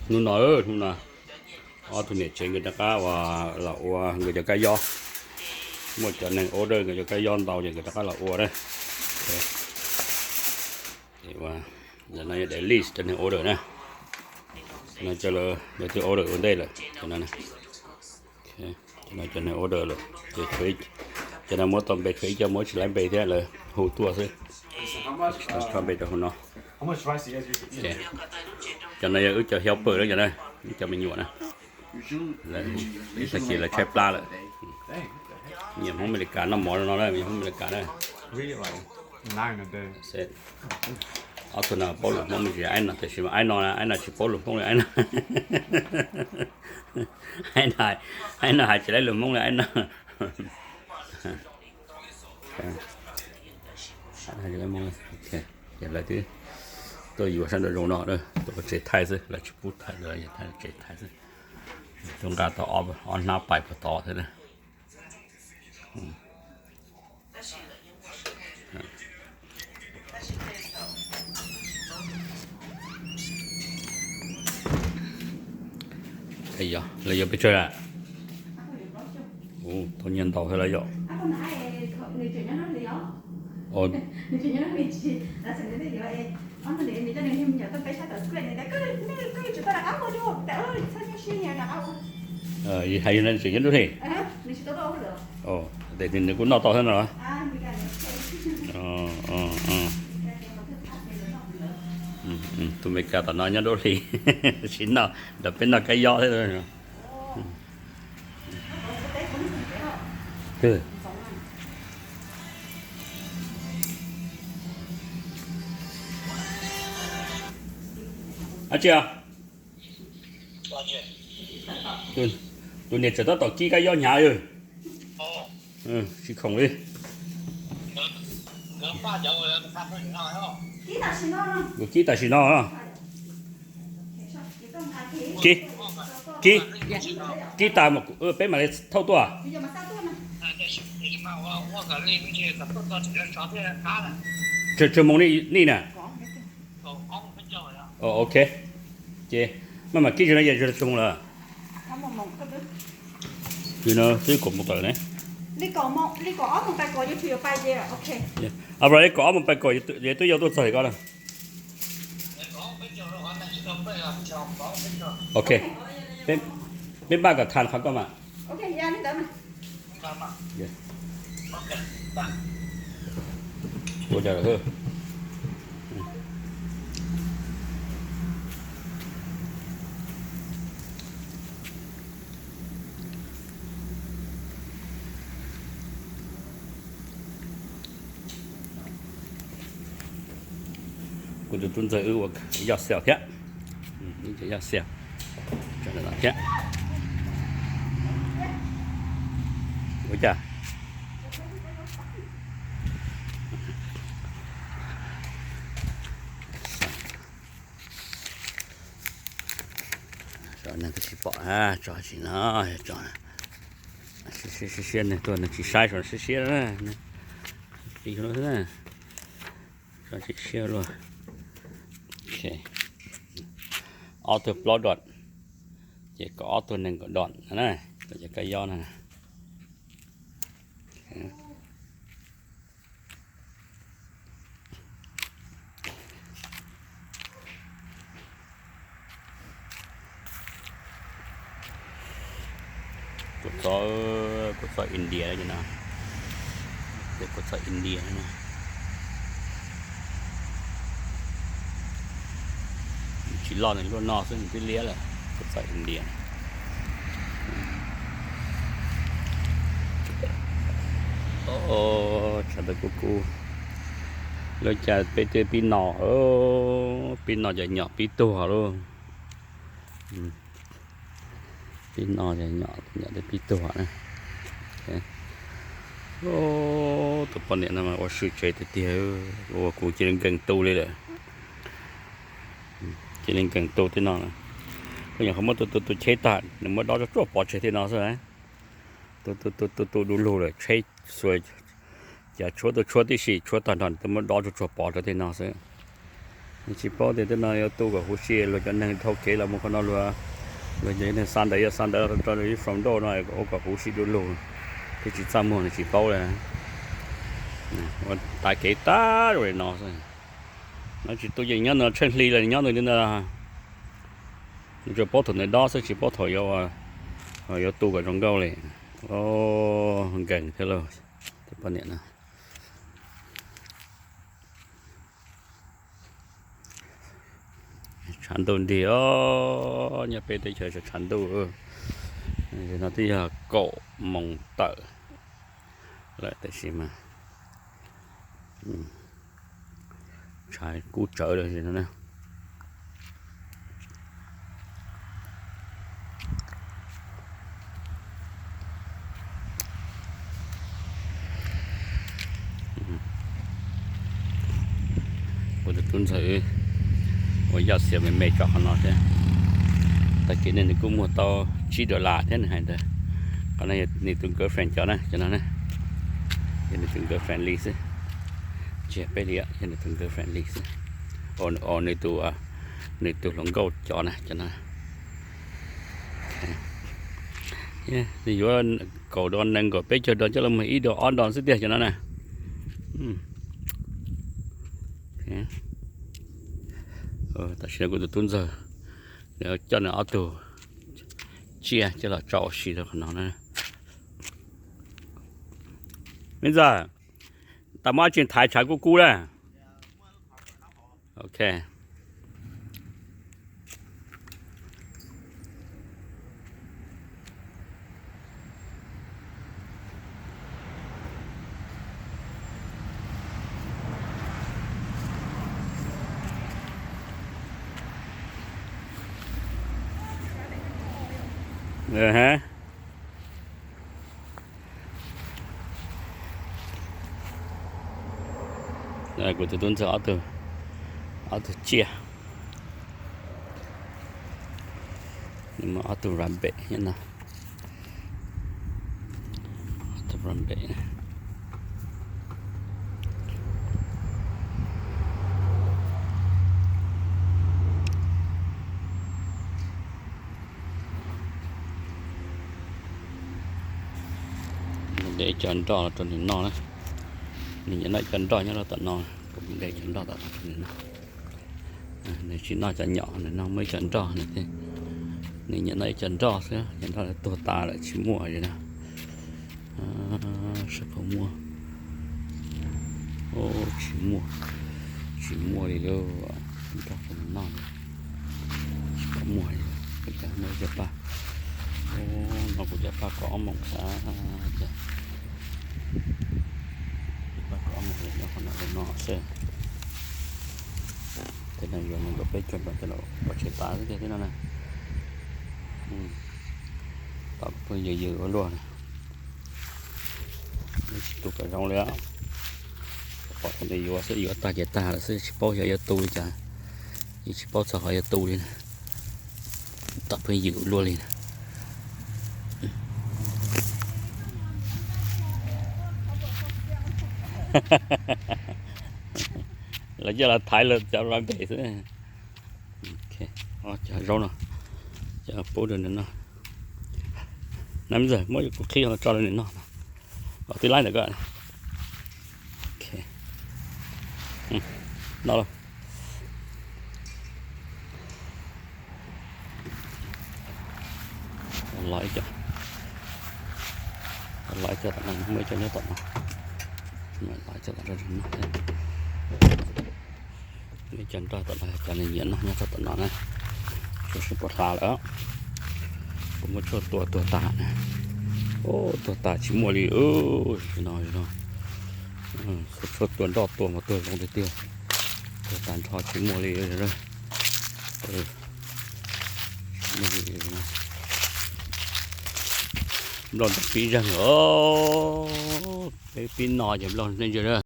Hnub no, hnub no ob tug niam tsev nkawd rov qab los ua nkawd cov kab yob. Muaj cov neeg order nkawd cov kab yob ntau ces nkawd rov qab los ua na. Ua, no yog daily cov neeg order na. No cov lawv twb order ua ntej lawm. Cov no cov neeg order lawm ces, cov no muab tau npe tshuav ib co, muab tsis laib npe thiab, lawv hu tuaj xwb. Tso npe rau hauv no. Cov no yog wb cov helper na, cov na, wb cov me nyuam na. Tag kis lawv tshaib plab lawm. Nyiam Hmoob Amelikas noj mov no na, Hmoob Amelikas na. Ob tug no paub lus Hmoob me ntsis, aib no, tiam sis mas aib no, aib no tsis paub lus Hmoob li aib no. Aib no hais tsis laib lus Hmoob li aib no. Ces lawv twb tuaj yuav sab nraum zoov no, tuaj tsev thaij xwb, lawv tsis pub thaij, tsev thaij xwb. Tuaj nqa tau ob hnab pais puag tod thiab na. Yog, lawv yuav pes tsawg lawm? Tau nyiaj ntau thiab lawm yom. Hais yog nws tseem nyob nruab hlis. Tes nws kuj noj tau thiab no los? Tus Meskas tom no nyob nruab hlis, tsis noj, nrog peb noj kab yob thiab. Ab tsi, tus niam tseem tab tom kib kab yob hnyav. Tsis khoom li. Kuv kib tam sim no. Kib, kib, kib tas peb mam li thauj tuaj. Tsawg, tsawg moos nej na? Ok, maj mam kib tsis no yog tsawg moos lawm? Twb kaum moos tawm ne. Ab, li kaum ob moos pais kaum, twb yog tuaj txog li ko na. Ok, peb npaj kom tag qhov ko mas. Kuv tus tub ntxawg wb ua yoj xaus thiab. Yoj xaus thiab. Ua cas? Neeg twb tsis pom, tso tsis no, tso siab siab, neeg tuaj neeg tsis saib, siab siab, tso tsis siab luaj. Ob tug plaub dom, ces kom ob tug nees nkaum dom na, cov kab yob na. Kua txob, kua txob India no, kua txob India no. Tsis loj, nws luaj no xwb nws twb liab lawm, kua txob India. Tshav ntawd kuj kub. Lawv cas peb tej pib no, pib no cov nyom pib tuag lauj. Pib no cov nyom, nyom tej pib tuag na. Tus poj niam no mas ua swm tsev tiag tiag, ua kuv cia li nkees tu li lawm. Cia li nkees tu tej no. Koj nyuam qhuav muab tus tus tus cheb tag, nws muab dob tsuag tsuag pov tseg tej no xwb. Tus tus tus tus du lug lawm, tsheb xuas, cas tshuab tuaj tshuab tib si, tshuab tag nrho nws twb muab dob tsuag tsuag pov rau tej no xwb. Nws tsis paub tias tej no yuav tu kom huv si, luag cov neeg dhau kev los mus qhov no, luag, luag cov neeg xa ntawv, yuav xa ntawv rau ib from doj no ua kom huv si du lug, thiaj tsis txaj muag, nws tsis paub li. Ua tav kev tag li no xwb. No tsis tu ces nyob no tsheej hli los nyob ntawm li ntawd. Nws tsuas paub thaum ntawd dob xwb, tsis paub thaum yuav, yuav tu kom zoo nkauj li. Nkees thiab lauj, tej poj niam no. Tshav ntuj nti os, nyob peb teb chaws tshav ntuj. No twb yog kaum moos tawm lawm tab sis mas tshav kub tsawv lawm no. Kuv tus tub ntxawg ua yaj xiam me me tso qhov no thiab. Tag kis no nws kuj muag tau tsib dollar thiab nws hais ntawd. Qhov no yog nws tus girlfriend cov na, cov no na. Yog nws tus girlfriend li xwb. Tsis yog peb li, yog nws tus girlfriend li xwb. Nws tus, nws tus hluas nkauj cov na, cov no. Nws yuav kaum dollar, nees nkaum, peb caug dollar, coj los muag ib dollar ob dollar xwb tiag cov no na. Tam sim no kuv tus tub ntxawg coj nws ob tug tsiaj coj los tso ua si rau qhov no na. Me ntxawg, tas muab tsis thaiv tshav kub kub na. Ok. Kuv tus tub ntxawg ob tug tsiaj, ob tug rabbit no, ob tug rabbit. De ib co nroj los rau nws noj na. Nws nyiam noj ib co nroj nyob rau tom no, kuv de ib co nroj tom no rau nws noj. Nws tsis noj cov nyom, nws noj muaj ib co nroj, nws nyiam noj ib co nroj xwb, cov nroj tuag tas lawm tsis muaj li na. Sab qhov muaj, tsis muaj, tsis muaj li lauj, nroj rau nws noj. Tsis pom muag li, kuv cov muaj ib co paj, no kuv cov paj kaum ob moos xwb, paj kaum ob moos nyob qhov no rau no xwb. Tej no yuav nees nkaum peb caug dollar coj los pov tseg tas xwb tiag thiab no na. Tom pheej yws yws ua luaj na. Tsis tu kom zoo li, pom thaum ntawd yuav xwb, yuav tag ces tag lawm xwb, tsis paub xyov yuav tu li cas, yeej tsis paub txog qhov yuav tu li na. Tom pheej yws ua luaj li na. Lawv coj los thaiv lawv cov rabbit xwb. Cov zaub no, cov pub rau nws noj. Nab ntxawg muab kuv qhib los tso rau nws noj. Los tib laib ntawm ko. Noj lauj. Los ib co, los ib co tom no, muaj ib co nyob tom no. Los ib co tom no, muaj ib co nroj tom no, cov nws nyiam noj nyob rau tom no na. Tsuas sib puas hla lawm, kuv muab tshuaj tua tuag tas. Tuag tas tsis muaj li. No, no, tshuaj tua nroj tua mas tuag zoo tiag tiag. Tuag tas nrho tsis muaj li. Nploj ntawm pib zeeg os, peb pib no ces nploj neej ntsia na.